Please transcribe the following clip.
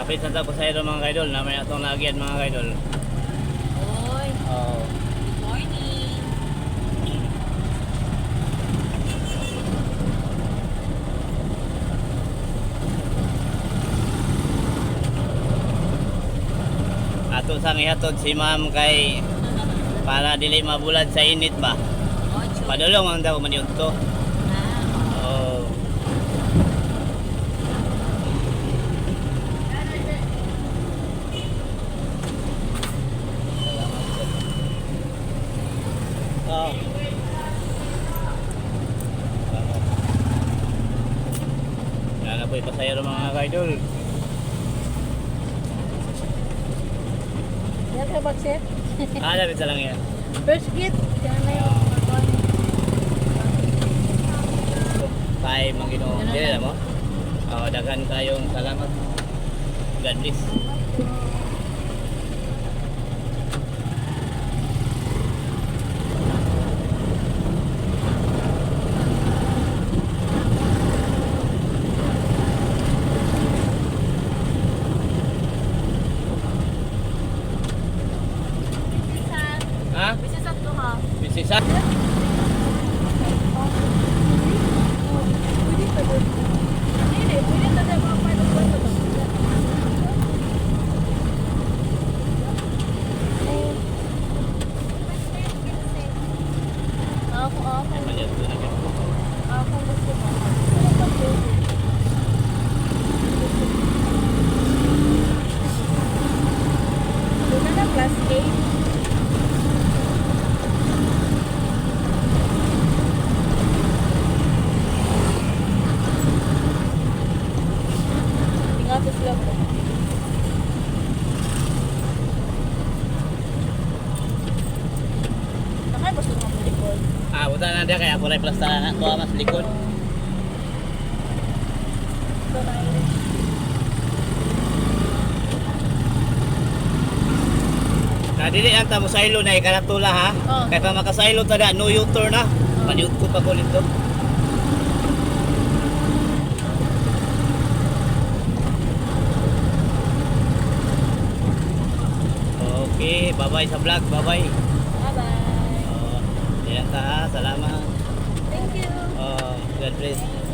Kapit sa tapos sa mga kaidol, na may atong lagyan, mga kaidol. Oy, Oh. good morning. Ato sang ihatod si ma'am kay para dili mabulad sa init ba. Ocho. Padulong ang daw maniud to. Ah, Oh. Oh. Yan na po yung pasayro, mga kaidol. Yan ka baksit? Ah, lapit sa lang yan. First gate. Yan na yung Bye, mga Ginoo. Dili na mo. Oh, daghan kayong salamat. God bless. Bisisan. Ha? Bisisan to ha. Bisisa? Pwede pa doon. Hindi, pwede na tayo mga pilot ba ito? Ako, ako. Ay, maliit ko na gyud. Ako gusto mo. Doon na na, plus 8. Ingat sila bro. Nakay ba sa mga likod? Ah, buta na diya kay ako ray plasta na to mas likod. Ito na yun. Na dili ang tamo sa ilo na ikalatula ha. Oh. Kay pa makasaylo ta da no U-turn na. Paniud ko pa ko nito. Okay, bye-bye sa vlog, bye-bye. Bye-bye. Oh, diyan ta ha, salamat. Thank you. Oh, God bless.